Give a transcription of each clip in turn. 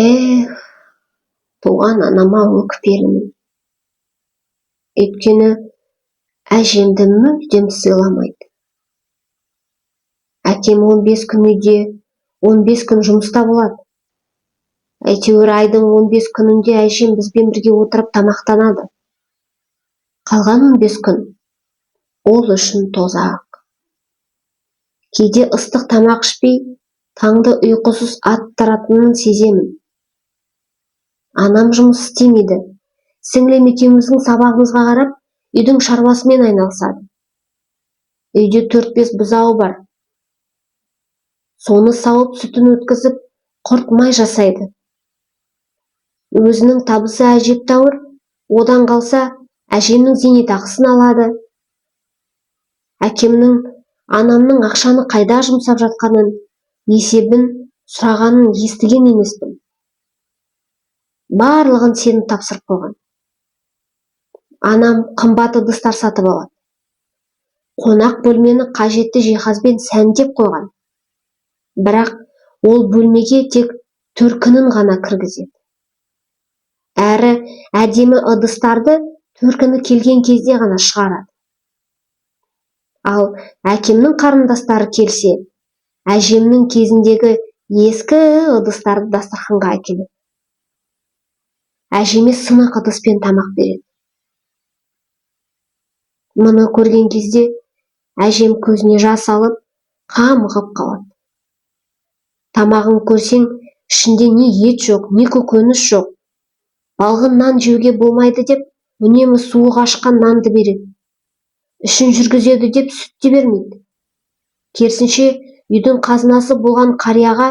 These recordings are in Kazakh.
Эх, туған анама өкпелімін. Өйткені әжемді мүлдем сыйламайды. Әкем 15 күн үйде, 15 күн жұмыста болады. Әйтеуір айдың 15 күнінде әжем бізбен бірге отырып тамақтанады. Қалған 15 күн ол үшін тозақ. Кейде ыстық тамақ ішпей, таңды ұйқысыз аттыратынын сеземін. Анам жұмыс істемейді. Сіңлім екеуміздің сабағымызға қарап, үйдің шаруасымен айналысады. Үйде 4-5 бұзауы бар. Соны сауып, сүтін өткізіп, құрт май жасайды. Өзінің табысы әжептәуір, одан қалса әжемнің зейнетақысын алады. Әкемнің анамның ақшаны қайда жұмсап жатқанын, есебін сұрағанын естіген емеспін. Барлығын сеніп тапсырып қойған. Анам қымбат ыдыстар сатып алады. Қонақ бөлмені қажетті жиһазбен сәндеп қойған. Бірақ ол бөлмеге тек төркінін ғана кіргізеді. Әрі әдемі ыдыстарды төркіні келген кезде ғана шығарады. Ал әкемнің қарындастары келсе, әжемнің кезіндегі ескі ыдыстарды дастарханға әкеледі. Әжеме сынық ыдыспен тамақ береді. Мұны көрген кезде әжем көзіне жас алып, қамығып қалады. Тамағын көрсең, ішінде не ет жоқ, не көкөніс жоқ. Балғын нан жеуге болмайды деп, үнемі суы қашқан нанды береді. Ішін жүргізеді деп сүт те бермейді. Керісінше, үйдің қазынасы болған қарияға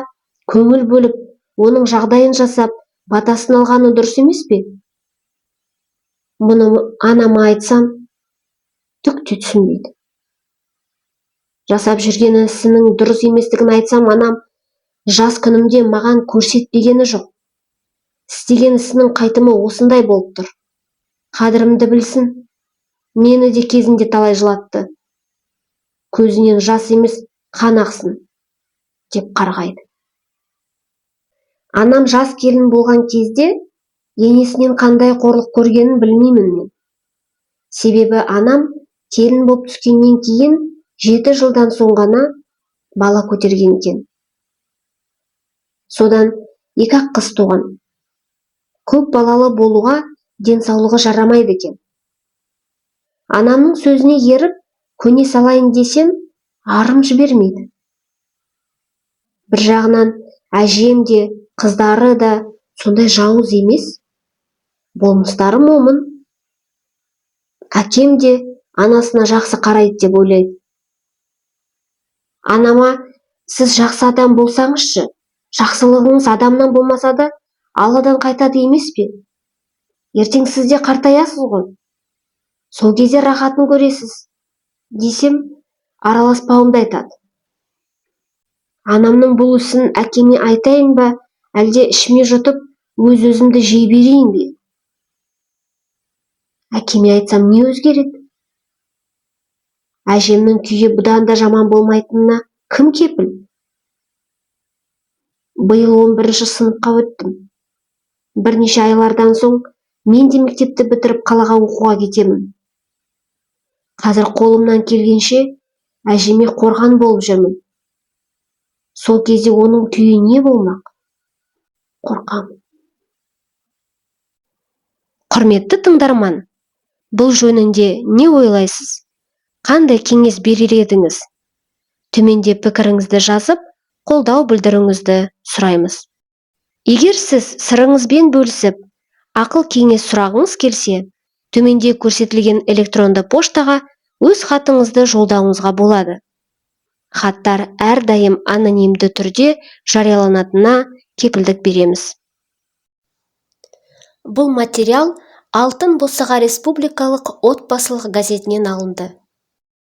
көңіл бөліп, оның жағдайын жасап, батасын алғаны дұрыс емес пе? Мұны анама айтсам, түк те түсінбейді. Жасап жүрген ісінің дұрыс еместігін айтсам, анам жас күнімде маған көрсетпегені жоқ. Істеген ісінің қайтымы осындай болып тұр. Қадірімді білсін. Мені де кезінде талай жылатты. Көзінен жас емес, қан ақсын, деп қарғайды. Анам жас келін болған кезде енесінен қандай қорлық көргенін білмеймін мен. Себебі анам келін боп түскеннен кейін 7 жылдан соң ғана бала көтерген екен. Содан 2-ақ қыз туған. Көп балалы болуға денсаулығы жарамайды екен. Анамның сөзіне еріп, көне салайын десем, арым жібермейді. Бір жағынан әжем де, қыздары да сондай жауыз емес. Болмыстары момын. Әкем де анасына жақсы қарайды деп ойлайды. Анама сіз жақсы адам болсаңызшы, жақсылығыңыз адамнан болмаса да Алладан қайтады емес пе? Ертең сіз де қартаясыз ғой. Сол кезде рахатын көресіз, десем, араласпауымды айтады. Анамның бұл ісін әкеме айтайын ба, әлде ішіме жұтып, өз-өзімді жей берейін бе? Әкеме айтсам не өзгереді? Әжемнің күйі бұдан да жаман болмайтынына кім кепіл? Биыл 11-ші сыныпқа өттім. Бірнеше айлардан соң мен де мектепті бітіріп қалаға оқуға кетемін. Қазір қолымнан келгенше әжеме қорған болып жүрмін. Сол кезде оның күйі не болмақ? Қорқамын. Құрметті тыңдарман, бұл жөнінде не ойлайсыз? Қандай кеңес берер едіңіз? Төменде пікіріңізді жазып, қолдау білдіруіңізді сұраймыз. Егер сіз сырыңызбен бөлісіп, ақыл кеңес сұрағыңыз келсе, төменде көрсетілген электронды поштаға өз хатыңызды жолдауыңызға болады. Хаттар әрдайым анонимді түрде жарияланатынына кепілдік береміз. Бұл материал Алтын босаға республикалық отбасылық газетінен алынды.